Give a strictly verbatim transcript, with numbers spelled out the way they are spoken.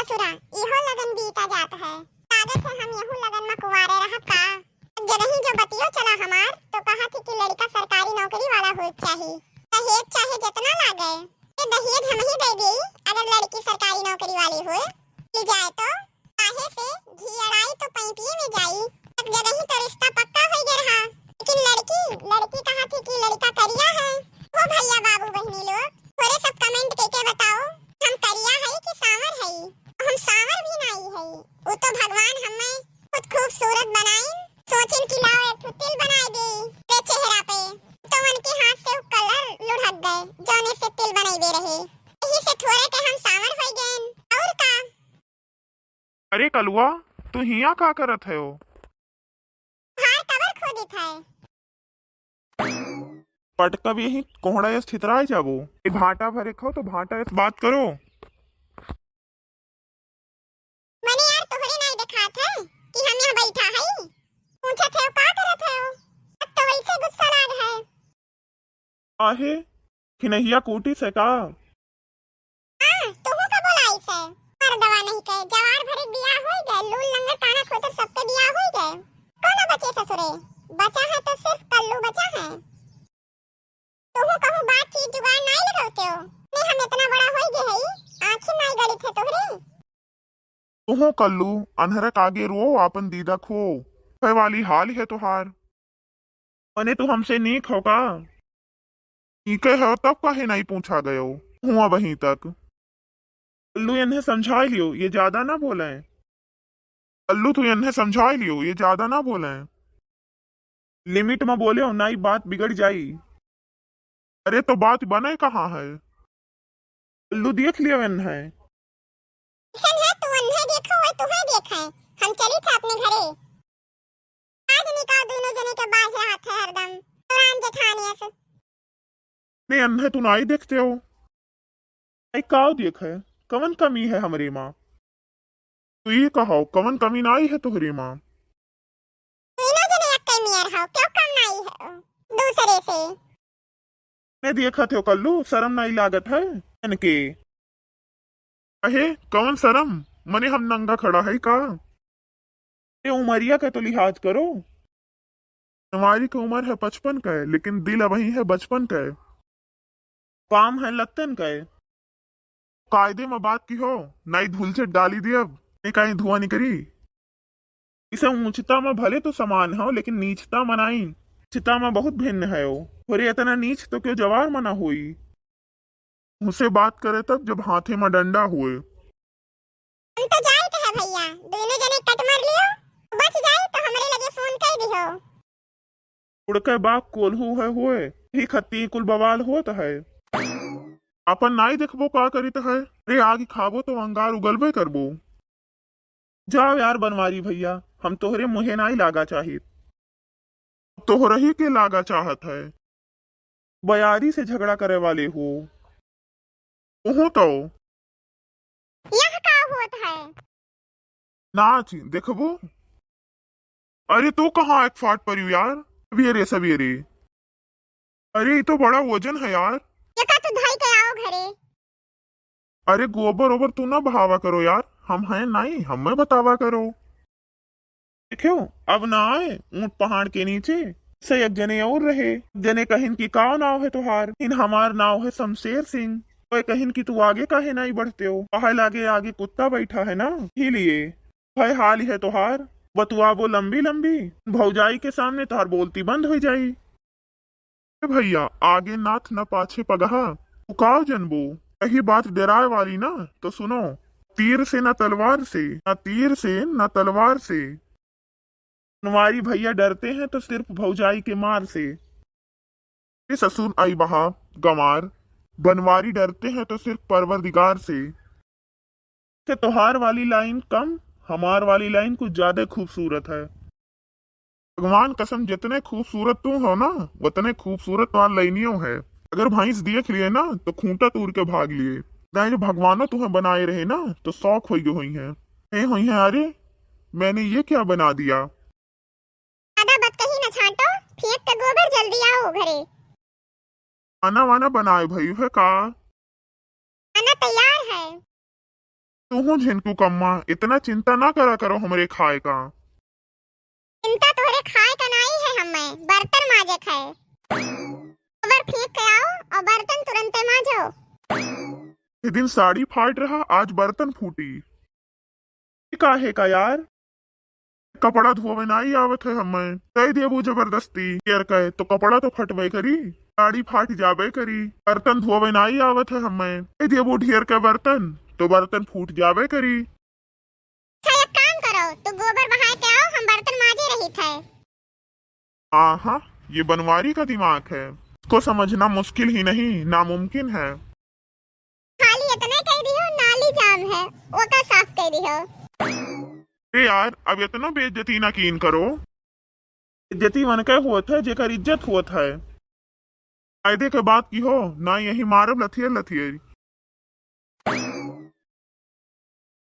ससुरा, इहो लगन बीता जात है। लागत है हम यहू लगन मा कुंवारे रहब का? अब जदही जो बतियो चला हमार, तो कहत ही कि लड़का सरकारी नौकरी वाला होए के चाही। दहेज चाहे जितना लागे, ये दहेज हम ही दे देई, अगर लड़की सरकारी नौकरी वाली होए, ले जाए तो। काहे से घी अड़ाई तो पैंपिये में जाई। अब जदही तो रिश्ता पक्का हो गया रहा, लेकिन लड़की, लड़की कहत ही कि लड़का करिया है। हो भैया, बाबू, बहनी लोग, थोड़े सब comment करके बताओ, हम करिया है कि सांवर है? हम सांवर भी नाई है, वो तो भगवान हमें खुद खूबसूरत बनाइन, सोचिन कि लाओ एक ठो तिल बनाए दे रे चेहरा पे, तो उनके हाथ से वो colour लुढ़क गए, जौने से तिल बनाई दे रहे। यही से थोड़े के हम सांवर हो गए, और का? अरे कलुआ, तू हियाँ का करत है हो? भार कबर खोदित है? पटकब यही कोहड़ा यस छितराए जाबो। ए भाटा भरे खाओ तो भाटा यस बात करो। मने यार, तोहरे नाई देखात है कि हम यहाँ बैठा हई? पूछत है, का करत है? अब तो वैसे गुस्सा लाग है। आहे, खिनहिया कूटी से का? हाँ, तुहू का बोलाई से? मर्दवा नहीं के, जवार भरे बियाह होई गए, लूल लंगड़ काना खोतर सबके बियाह होई गए। कौन बचे ससुरे? बचा है तो सिर्फ कल्लू बचा है। तुहू कहूँ बातचीत जुगाड़ नाई लगावते हो। ने हम इतना बड़ा होई गए हई, आँखी नाई गड़ी थे तोहरे। तुहू कल्लू, अन्हरक आगे रो, आपन दीदा खो। है वाली हाल है तोहार। मने तू हमसे नीक हो का? नीके हो तब काहे नाई पूछा गयो? हुआ वहीं तक। कल्लू, इन्हें समझा लियो, ये ज्यादा ना बोलें। कल्लू, तू इन्हें समझा लियो, ये ज्यादा ना बोलें। Limit में बोले हो, नाई बात बिगड़ जाई। अरे तो बात बने कहाँ है? कल्लू, देख लियो इन्हें। अइसन है, तू अन्हे देखो, वही तुहे देखे। हम चली थे अपने घरे। आज निकाल दोनों जने के बाज रहा थे हरदम। पुरान जेठानिया से। ने अन्हे तू नाई देखते हो? आई काव देखे? कवन कमी है हमरे माँ? तू ये कहो, कवन कमी नाई है तोहरे माँ? तीनों जने एक मियर हो, क्यों कम नाई है दूसरे से? ने देखत हो कल्लू, शर्म नाई लागत है इनके? अहे, कवन शर्म? मने हम नंगा खड़ा है का? ए उमरिया का तो लिहाज करो। हमारी के उम्र है पचपन का है, लेकिन दिल अबही है बचपन का है। काम है लत्तन का है। कायदे में बात की हो, नाई धूल से डाली दे अब, नहीं कहीं धुआं निकरी। इसे ऊंचता में भले तो समान हो, लेकिन नीचता में नाई। नीचता में बहुत भिन्न है हो। अरे इतना नीच तो क्यों जवार मना होई? उसे बात करे तब जब हाथे में डंडा हुए। हम तो जाइत है भैया, दोनों जने कट मार लियो, बच जाए तो हमरे लगे फोन कर दियो। उड़के बाप कोल्हू है हुए, ही खत्ती कुल बवाल होत है। अपन नाई देखबो का करित है, रे आग खाबो तो अंगार उगलबे करबो। जाओ यार बनवारी भैया, हम तोहरे मुहे नाई लागा चाहित। तोहरही के लागा चाहत है। बयारी से झगड़ा करे वाले हो। ओहो तो। यह का होत है? नाच देखबो। अरे तू कहाँ एक फाट पर यार? सवेरे सवेरे। अरे ये तो बड़ा वजन है यार। यका तू धाई के आओ घरे। अरे गोबर ओबर तू ना बहावा करो यार, हम हैं नाई, हमें बतावा करो। देखो, अब ना आए ऊंट पहाड़ के नीचे। से एक जने और रहे, जने कहिन कि का नाव है तोहार? इन हमार नाव है शमशेर सिंह। तो कहिन कि तू आगे काहे नाई बढ़ते हो? काहे लागे आगे कुत्ता बैठा है ना, इसीलिए। है हाल है तोहार, बतुआबो लंबी लंबी, भौजाई के सामने तोहार बोलती बंद हो जाई। ए भैया, आगे नाथ न पाछे पगहा, तू काव जनबो? यही बात डराए वाली ना, तो सुनो, तीर से न तलवार से, न तीर से न तलवार से। बनवारी भैया डरते हैं तो सिर्फ भौजाई के मार से। ए ससुर आई बहा गंवार, बनवारी डरते हैं तो सिर्फ परवरदिगार से। से तोहार वाली लाइन कम, हमार वाली लाइन कुछ ज्यादा खूबसूरत है। भगवान कसम, जितने खूबसूरत तू हो ना, उतने खूबसूरत तोहार लाइनियों है। अगर भैंस देख लिए ना, तो खूंटा तूर के भाग लिए। दाई जो भगवानो तुम्हें बनाए रहे ना, तो शौक होई गए हुई हैं। ए हुई हैं, अरे, मैंने ये क्या बना दिया? ज्यादा बतकही न छांटो, फेंक के गोबर जल्दी आओ घरे। खाना वाना बनाए भई है का? खाना तैयार है। तू हूँ झिनकू कम्मा, इतना चिंता ना करा करो हमरे खाए का। चिंता तोहरे खाए का नाई है, हमें बर्तन माजे का है। गोबर फेंक के आओ और बर्तन तुरंते माजो। ये दिन साड़ी फाट रहा, आज बर्तन फूटी। ये काहे का यार? कपड़ा धोवे नाई आवत है हमें, कह देबू जबरदस्ती ढेर के, तो कपड़ा तो फटबे करी, साड़ी फाट जाबे करी। बर्तन धोवे नाई आवत है हमें, कह देबू ढेर के बर्तन, तो बर्तन फूट जाबे करी। अच्छा, एक काम करो, तू गोबर बहाए के आओ, हम बर्तन माजे रही थे। हाँ हाँ, ये बनवारी का दिमाग है, इसको समझना मुश्किल ही नहीं, नामुमकिन है। खाली इतने कह दियो, नाली जाम है, ओका साफ कह दियो। ए यार, अब इतनो बेइज्जती ना कीन करो। इज्जती वनके होत है जेकर इज्जत होत है। कायदे के बात की हो ना, यही मारब लथियर लथियर।